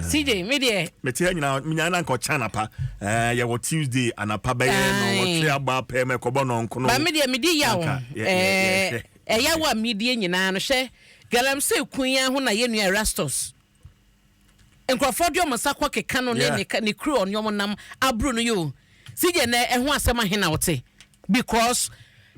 CJ, me deɛ. Mete ha nyinaa, menyaa na nka ɔkyɛ anapa. Yɛwɔ Tuesday anapa bɛyɛ no wɔtwe abɔ apɛ ma ɛkɔbɔ nɔnkono. Ba me deɛ medi yaw. Ɛyaw a medie nyinaa no, hwɛ galamsey kun yi ho na yɛn nua Erastus. Nkurɔfoɔ de wɔn nsa kɔ keka no ne ne kuro ɔne wɔn nam aburo no yi o. CJ, nɛ ɛho asɛm ahe na wɔte? Because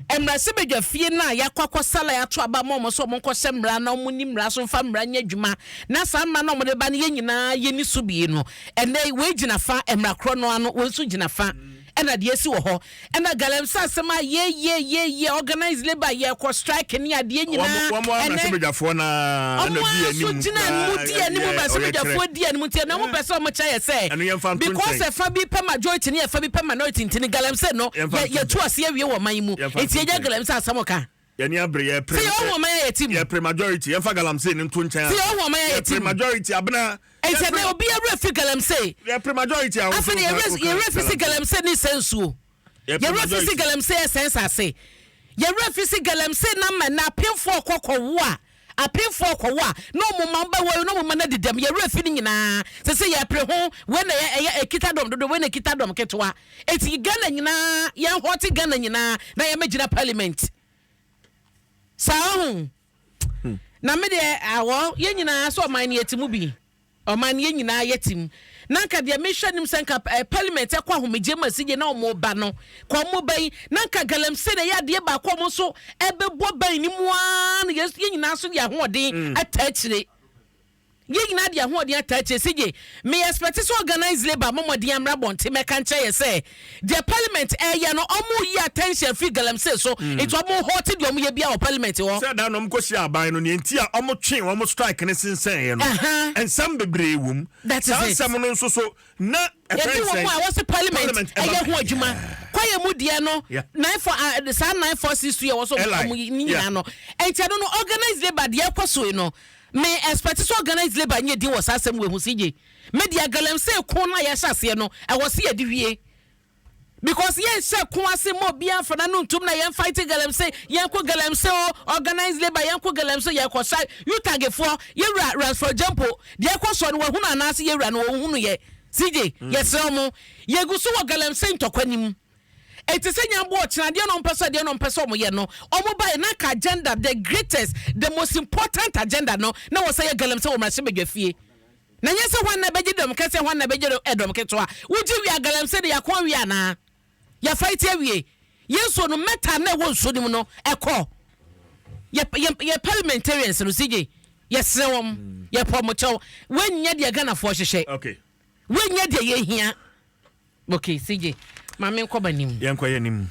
mmarahyɛbadwa fie no a yɛakɔ akɔsala, yɛato aba ma ɔmo sɛ ɔmo nkɔhyɛ mmara na ɔmo ni mmara so mfa mmara nyɛ adwuma, na saa mmara no a ɔmo de ba no, yɛn nyinaa yɛni so bie no, ɛnɛ wei gyina fa, mmara korɔ no ano wei nso gyina fa, ɛna deɛ esi wɔ hɔ, ɛna galamsey asɛm a yɛyɛyɛyɛ, organized labour yɛkɔ strike ne adeɛ nyinaa. Wɔn mmarahyɛbadwafoɔ na ɔmo ɛna di aso anim gyina mu di anim, mmarahyɛbadwafoɔ di anim, nti ɛna ɔmo pɛ sɛ ɔmo kyerɛ yɛ sɛ Ɛno yɛmfa nto because nkyɛn. Ɛfa bi pɛ majority ne ɛfa bi pɛ minority, nti ne galamsey no Yɛmfa yɛ nto yɛtu ase awie wɔ ɔman yi mu, Yɛmfa nti nto yɛnya nkyɛn. galamsey asɛm ka Yɛni abere, yɛpere sɛ yɛwɔ ɔman a yɛte mu. Yɛpere majority, yɛmfa galamsey ne nto nkyɛn. Sɛ yɛwɔ ɔman a yɛte Yɛpere mu. majority, abena. Nti ɛnɛ obi awura fi galamsey. Yɛpere majority a. Afei de yɛwura fi si galamsey ne sɛ nsuo, yɛwura fi si galamsey ɛsɛn sase, yɛwura fi si galamsey na ma na apemfoɔ kɔkɔwo a, apemfoɔ kɔwo a na ɔmo ma bɛwɔ na ɔmo ma na dedam, yɛwura fi ne nyinaa sɛ yɛpere ho wei na ɛyɛ ekita dɔm dodo, wei na ekita dɔm ketewa. Eti Ghana nyinaa, yɛn hɔ te Ghana nyinaa na yɛmɛgyina parliament saa ɔho na me deɛ awɔ yɛn nyinaa sɛ ɔman no yɛte mu bi, ɔman no yɛn nyinaa yɛte mu, na nka deɛ mehwɛ nim sɛ nka parliament ɛkɔ ahomegye mu asigye na ɔmo ba no kɔ ɔmo ba yi, na nka galamsey na ɛyɛ adeɛ baako a ɔmo nso ɛbɛbɔ ban ne mu aa na yɛn nyinaa nso de ahoɔden ata akyire, yɛn nyinaa de ahoɔden ata akyire. Sigye, me expect sɛ organize labour mɔmɔden amra bɔnten mɛka nkyɛn yɛ sɛ deɛ parliament ɛyɛ no, ɔmo yi attention firi galamsey so, nti ɔmo hɔ te deɛ ɔmo yɛ bia wɔ parliament hɔ. Sɛ da na ɔmo kɔhyia aban no, neɛ nti a ɔmo twe ɔmo strike ne sensɛn no, nsɛm bebree wɔ mu. That is Saa it. nsɛm no nso so na yɛdi wɔ mu a wɔsi parliament ɛyɛ ho adwuma kɔyɛ mu deɛ no 94, saa 9462 yɛ wɔ so L.I. ɔmo ne nyinaa no. Nti ɛno no, organized labour deɛ ɛkɔ so yi no, me expect sɛ organized labour nyɛ din wɔ saa asɛm wɔ ehu. Si gye me deɛ, galamsey ko no a yɛhyɛ aseɛ no, ɛwɔ si yɛde wie, because yɛn hyɛ ko ase ma obiara fana no ntum na yɛn fight galamsey. Yɛn ko galamsey o, organized labour yɛn ko galamsey, yɛn kɔ sa UTAG foɔ, yɛwura Ransford Gyampo deɛ ɛkɔ soɔ no wɔhunu anaasɛ yɛwura no wɔhunu yɛ. CJ, yɛsrɛ mo, yɛgu so wɔ galamsey ntɔkwa nim. Eti sɛ nyambo ɔkyena adeɛ na ɔmpɛ sɛ adeɛ na ɔmpɛ sɛ ɔmo yɛ no, ɔmo ba yɛ n'aka agenda, the greatest, the most important agenda no na wɔ sɛ yɛ galamsey wɔ mmarahyɛ badwa fie, na nyɛ sɛ hwan na bɛgye dɔm kɛseɛ, hwan na bɛgye ɛdɔm ketewa. Wogye wie a, galamsey de yɛako awie anaa yɛfa ti awie? Yɛn nsuo no mɛta na ɛwɔ nsuo no mu no ɛkɔ yɛ parliamentarians no. Sigye, yɛsrɛ wɔn, yɛpɔ mo kyɛw, wɔnyɛ deɛ Ghanafoɔ hyehyɛ, wɔnyɛ deɛ yɛhia. Okay, CJ, maame nkɔ ba nim. Yɛnkɔ yɛ nim.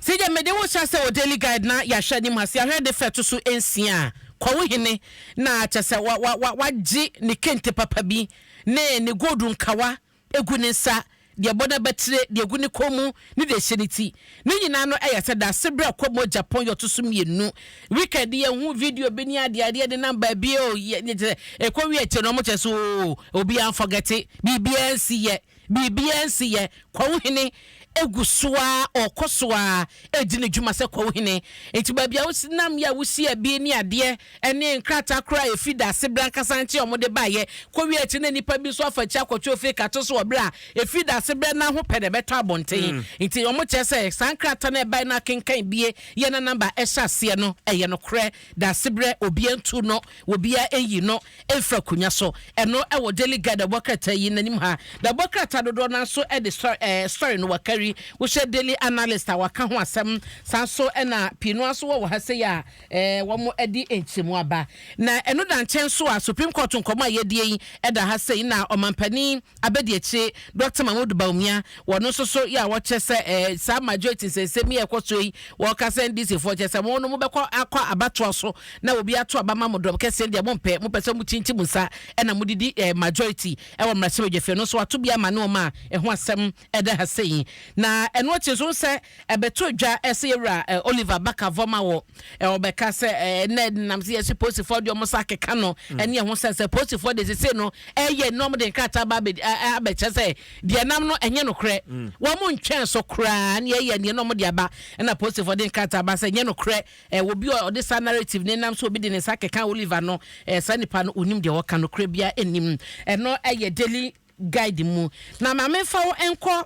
CJ, mede wo hyɛ sɛ wɔ Daily Guide na yɛahwɛ anim ha sɛ yɛahwɛ de fɛ to so 6 a kɔwo hene na kyɛ sɛ wa wa wa wagye ne kente papa bi ne ne gold nkawa egu ne nsa deɛ ɛbɔ n'abatire, deɛ egu ne kɔn mu ne deɛ ɛhyɛ ne ti ne nyinaa no, ɛyɛ sɛ daase berɛ kɔ mu Japan yɛ ɔto so 2 weekend. Yɛn ho video bi ne adeɛ adeɛ de nam baabi o, yɛ ne kyerɛ ɛkɔ wi akyire no, ɔmo kyerɛ so o, obiara nforget, biribiara nsi yɛ, biribiara nsi yɛ. Kɔwo hene egu so a ɔkɔ so a edi ne dwuma sɛ kɔwo hene, nti baabi a wosi nam yɛ a wosi abi ne adeɛ ɛne nkrataa koraa a efi daase bra nkasa nkyɛn a wɔde baayɛ kɔwie akyi na nipa bi nso afa akyi akɔtwe ofe kato so wɔ bere a efi daase brɛ n'aho pɛ na ɛbɛtɔ abɔnten. Nti wɔn kyerɛ sɛ saa nkrataa no ɛbae no akenkan bie yɛ na namba ɛhyɛ aseɛ no ɛyɛ nokorɛ, daase brɛ obiara ntu no, obiara ɛyi no ɛmfira akonnwa so. Ɛno ɛwɔ Daily Guide ɛbɔ krataa yi n'anim ha na ɛbɔ krataa dodoɔ no nso ɛde story story no wakari. Wohyɛ Daily Analyst a waka ho asɛm saa nso, ɛna pii no nso wɔ ha sɛ yɛ a wɔn ɛde nkyɛmu aba na ɛno da nkyɛn so a Supreme Court nkɔmɔ a yɛdie yi ɛda ha sɛ yi na ɔmampanin abɛdi akyire Dr Mahmood Bawumia wɔn nso so yɛ a wɔkyɛ sɛ saa majority nsɛnsɛm yi a ɛkɔ so yi, wɔka sɛ NDC foɔ kyɛ sɛ mo no mobɛkɔ akɔ abatoɔ so na obi ato aba ma mo dɔm kɛseɛ deɛ, mo mpɛ, mo pɛ sɛ mo kyinkyim mo nsa ɛna mo didi majority ɛwɔ mmarahyɛbadwafie no nso ato bi ama ne wɔn a ɛho asɛm ɛda ha sɛ yi na. Na ɛno akyi nso sɛ ɛbɛto dwa ɛsɛ yɛwura Oliver Barker-Vormawor ɔbɛka sɛ ɛnɛ nam sɛ yɛsi polisifoɔ deɛ ɔmo sa keka no ɛne ɛho sɛ polisifoɔ de sese no ɛyɛ na ɔmo de nkrataa ba abɛkyɛ sɛ deɛ nam no ɛnyɛ nokorɛ. Wɔn mo ntwɛn so koraa ne ɛyɛ neɛ na ɔmo de aba, ɛna polisifoɔ de nkrataa ba sɛ ɛnyɛ nokorɛ. Obi a ɔde saa narrative ne nam so obi de ne nsa keka Oliver no, saa nipa no onim deɛ ɔka, nokorɛ bia ɛnim. Ɛno ɛyɛ Daily Guide mu. Na maame fa wo nkɔ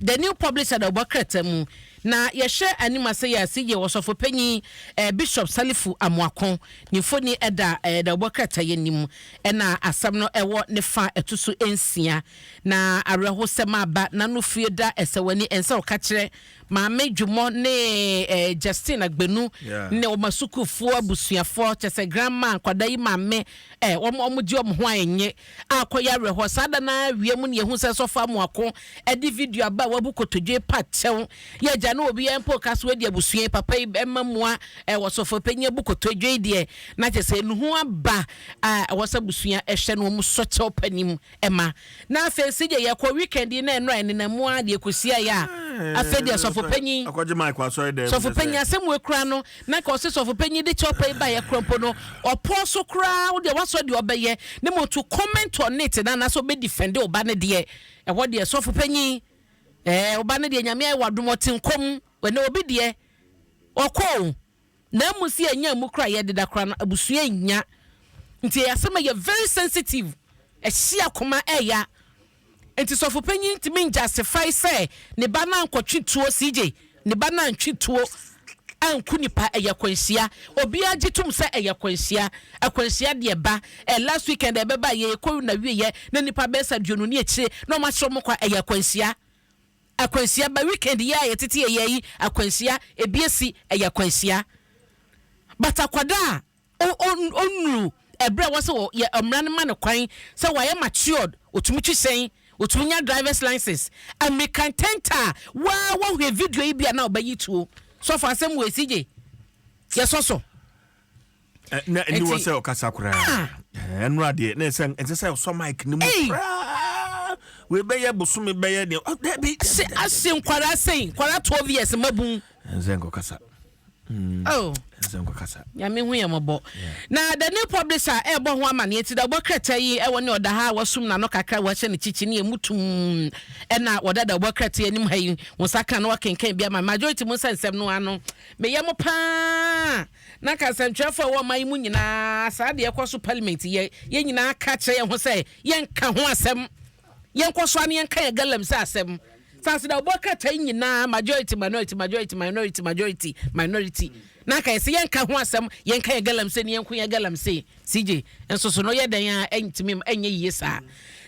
The New Publisher da ɔbɔ krataa mu, na yɛhwɛ anim ase yɛ ase yɛ wɔsɔfo panyin Bishop Salifu Amoako ne mfoni ɛda da ɔbɔ krataa yɛ nim, ɛna asɛm no ɛwɔ ne fa ɛto so 6. Na awerɛhosɛm aba n'ano fie da ɛsɛ w'ani ɛnsɛ ɔka kyerɛ Maame Dwumɔ ne Justine Agbenu ne wɔn asukuufoɔ abusuafoɔ, kyɛ sɛ grandma nkwadaa yi maame wɔn wɔn gye wɔn ho a ɛnyɛ akɔyɛ awerɛhoɔ. Saa da na wie mu ne yɛhu sɛ sɔfo Amoako ɛde video aba a wabu kotodwe pa kyɛw yɛ agya ne obi yɛn mpo ka so adi abusua yi papa yi ɛma mua wɔ sɔfo panyin abu kotodwe yi deɛ, na kyɛ sɛ enuhu aba a ɛwɔ sɛ abusua ɛhwɛ no wɔn sɔ kyɛw panim ɛma. Na afei si deɛ yɛkɔ weekend yi na ɛnora ɛnenam mu a deɛ kɔsia yɛ a, afei deɛ sɔfo panyin akɔgye mic asɔre dɛm. Sɔfo panyin asɛm wɔ kura no na ka ɔsɛ sɔfo panyin de kyɛw pa yi ba yɛ kura mpo no ɔpɔ so koraa wo deɛ wasɔ deɛ ɔbɛyɛ ne mo to comment on it na anaasɛ ɔbɛ defend ɔba ne deɛ ɛhɔ deɛ. Sɔfo panyin ɔba ne deɛ, Nyame ayɛ wadom, ɔte nkɔm ɛnɛ obi deɛ ɔkɔ o, na emu si ɛnya mu kora yɛdeda kora no abusua nya. Nti ɛyɛ asɛm a yɛ very sensitive, ɛhye akoma ɛya. Nti sɔfo panyin ntumi njustify sɛ ne ba na nkɔtwe tuo. CJ, ne ba na ntwe tuo anku nipa, ɛyɛ kwanhyia. Obiara gye tom sɛ ɛyɛ kwanhyia. Akwanhyia deɛ ba last weekend ɛbɛba yɛ kɔ na wie yɛ na nipa bɛyɛ sɛ 20 ne akyire na ɔmo ahyɛ ɔmo kɔ. Ɛyɛ akwanhyia. Akwanhyia ba weekend yɛ a yɛtete yɛ yi, akwanhyia ebi esi, ɛyɛ akwanhyia. But akwadaa a ɔnuru ɛbrɛ wɔ sɛ yɛ mmara no ma no kwan sɛ wayɛ matured, otumi twi sɛn, otumi nya drivers license, American tenta a waa wɔhwɛ video yi bi a na ɔbɛyi tuo. Sɔfo, asɛm wɔ esi gye yɛsɔ so. Na ɛni wɔ sɛ ɔkasa koraa ɛnora deɛ na ɛsɛ sɛ ɔsɔ mic ne mu koraa wei bɛyɛ bosome bɛyɛ deɛ dabi. Se ase nkwaraa sɛn, nkwaraa 12 years mabun. Ɛnsɛ nkɔkasa. Oh. Ɛnsɛ nkɔkasa. Nyame hu yɛ mmɔbɔ. Na The New Publisher ɛbɔ ho amanneɛ ti da wɔbɔ krataa yi ɛwɔ ne ɔda ha a wasum n'ano kakra, wɔahyɛ ne kyikyi ne emu tum, ɛna wɔda da wɔbɔ krataa anim ha yi wɔn nsa kan na wakenkan bi ama majority mu nsa nsɛm no ano meyɛ mo paa. Na ka nsɛntwerɛfoɔ a ɛwɔ ɔman yi mu nyinaa, saa deɛ ɛkɔ so parliament yɛ yɛn nyinaa ka kyerɛ yɛn ho sɛ yɛnka ho asɛm, yɛnkɔ so ano yɛnka yɛn galamsey asɛm sansi da wɔbɔ krataa yi nyinaa, majority, minority, majority, minority, majority, minority, na ka yɛsɛ yɛnka ho asɛm, yɛnka yɛ galamsey ne yɛnko yɛ galamsey. CJ nso so no yɛ dan a ɛntumi ɛnyɛ yie saa.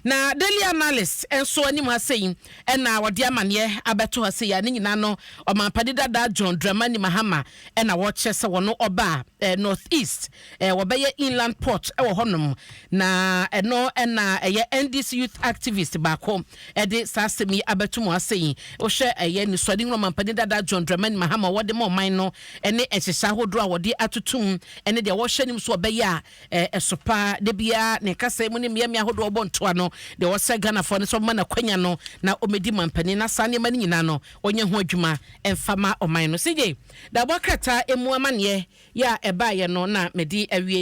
Na Daily Analyst nso anim ha sɛyi ɛna wɔde amanneɛ abɛto ha sɛyi a ne nyinaa no ɔmampade dada John Dramani Mahama ɛna wɔkyerɛ sɛ wɔno ɔba North East wɔbɛyɛ inland port ɛwɔ hɔnom. Na ɛno ɛna ɛyɛ NDC youth activist baako ɛde saa asɛm yi abɛto mu asɛyi. Wohwɛ ɛyɛ nisuade nwura ɔmampade dada John Dramani Mahama wɔde ma ɔman no ɛne nhyehyɛ ahodoɔ a wɔde atotom ɛne deɛ wɔhyɛ nim so ɔbɛyɛ a ɛso paa de biara ne kasa mu ne mmeammea ahodoɔ ɔbɔ ntoa no deɛ wɔsɛ Ghanafoɔ no sɛ ɔma n'akwanya no na ɔmɛdi mampanin na saa nneɛma no nyinaa no ɔnyɛ ho adwuma ɛmfa ma ɔman no. Sigye dabɔ krataa emu amanneɛ yɛ a ɛbaeɛ no na mede awie.